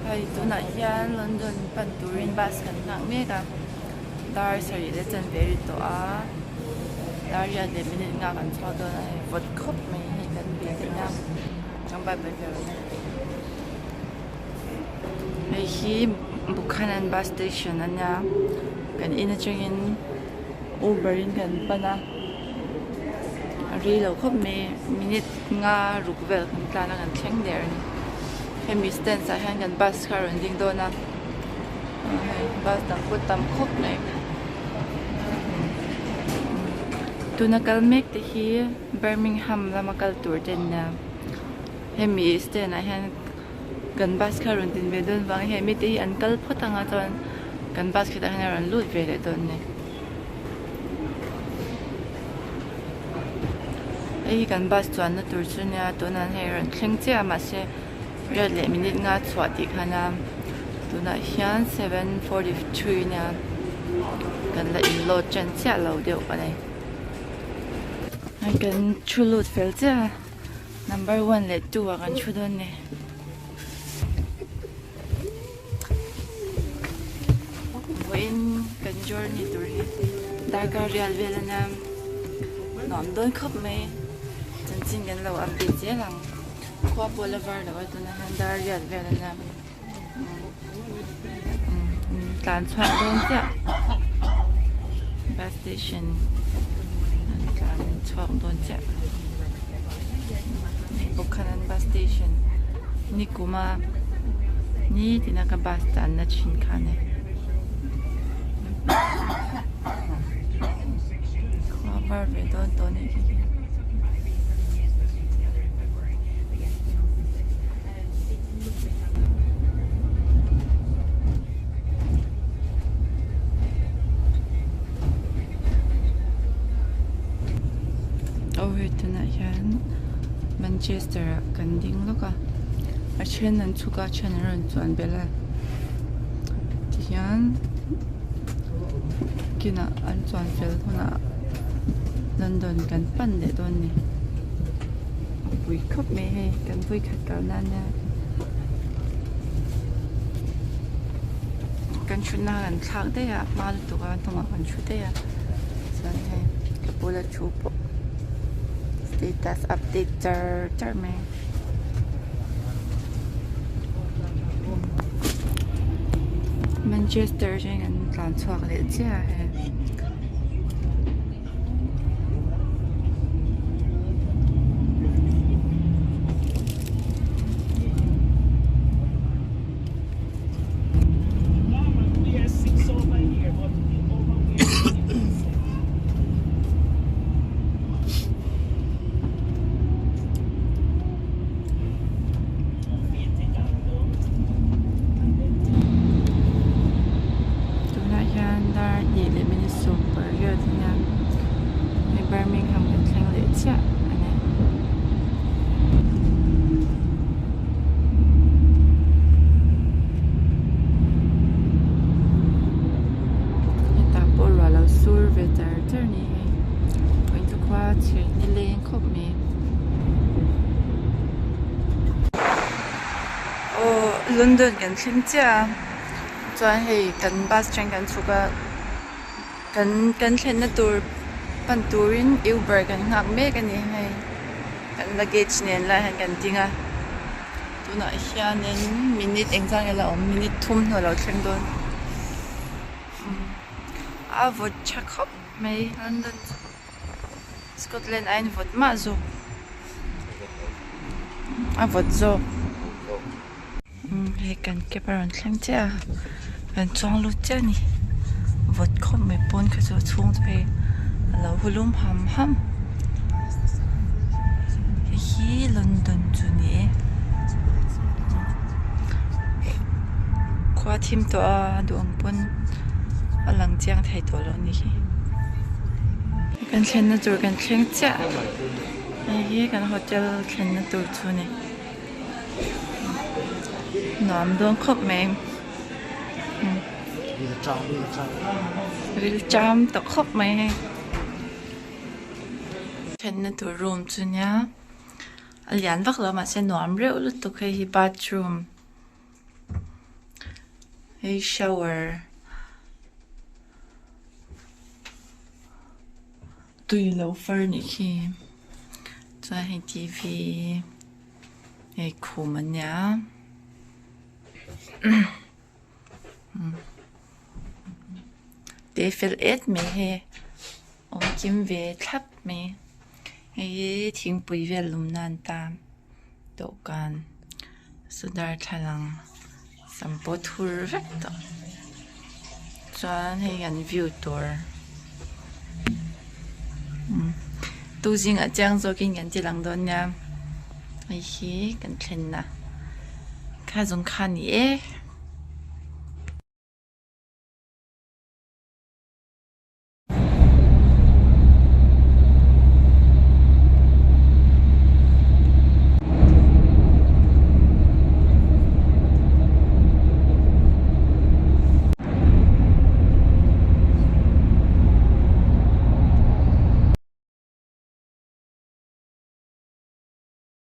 Hei tunah hian London pan turin bus kan nghak mek a, dar sarih leh chanve ri tawh a, dar riat leh minute nga kan chhuak dawn a hei vawt khawp mai hei kan be daih a, kan bye bye vel ang e. Hei hi Bukhanan bus station a nia, kan in atangin Uber in kan pan a, a rei lo khawp mai minute nga ruk vel kan tlan a kan thleng der a ni. Hemi stand ah hian kan bus kha a rawn ding dawn a, hei bus dang pawh tam khawp mai. Tuna kal mek te hi Birmingham lama kal tur te an nia. Hemi stand ah hian kan bus kha a rawn din ve dawn vang hemi te hi an kal phawt anga chuan kan bus khi tah hian a rawn lut ve leh dawn a ni. Hei hi kan bus chuanna tur chu nia tunah hei a rawn thleng chiah a mahse riat leh minute nga chhuah tih khan a tunah hian 7:43 nia kan la in load ṭan chiah lo deuh a ni. Hei kan thu lut fel chiah a number one leh two ah kan thu dawn a ni. Vawiin kan journey tur hi darkar rial vel a nia nuam dawn khawp mai chanchin kan lo update zel ang khua pawh la var lo a tunah hian dar rial vel a nia tlan chhuak dawn chiah bus station an tlan chhuak dawn chiah Bukhanan bus station nikuma nitina ka bus tanna thin kha a ni khua var ve dawn tawh a nih khi. Aw hei tunah hian Manchester ah kan ding lawk a a then an chhuk a a then an rawn chuan belh a tihian kinah an chuan fel hunah London kan pan leh dawn a ni. A pui khawp mai hei kan vawi khat kal nan nia kan thutna kan thlak daih a hma lutuk a hnungah kan thu daih a chuan hei ka bula thu pawh status update char char mai Manchester atangin kan tlan chhuak leh chiah a hei. Tunah hian dar hnih leh minute sawm pariat a nia hei Birmingham kan thleng leh chiah a ni. Hetah pawh ruah lo sur ve char char a ni hei vawiin khua chhir nileng khawp mai. Aw London kan thleng chiah a chuan hei kan bus atang kan chhuk a kan kan thlenna tur pan turin uber kan nghak mek a ni hei kan luggage nen lai hian kan ding a tunah hianin minute engzah nge la awm minute thum hnu a lo thleng dawn a vawt tha khawp mai London chu. Scotland aiin vawt mah zawk a vawt zawk hei kan cab a rawn thleng chiah a kan chuang lut chiah a ni vawt khawp mai pawn kha chu a chhung chu hei a lo hulum ham ham hei hi London chu a ni e khua thim tawh a duh ang pawn a lang chiang thei tawh lo a ni hi. Kan thlenna tur kan thleng chiah hei hi kan hotel thlenna tur chu a ni nuam dawn khawp mai ril cham tawh khawp mai hei thlenna tur room chu nia a lian vak lo mahse nuam reuh lutuk hei hi bathroom. Hei shower tui lo far nih khi chuan hei T_V hei khum a nia te fel et mai hei awm kim ve thlap mai hei hi thingpui vel lum nan tan dawhkan saw darthlalang sam pawh thur vek tawh chuan hei an view tur tu zingah chiang zawkin kan ti lang dawn nia hei hi kan thlenna kha zawng kha a ni e.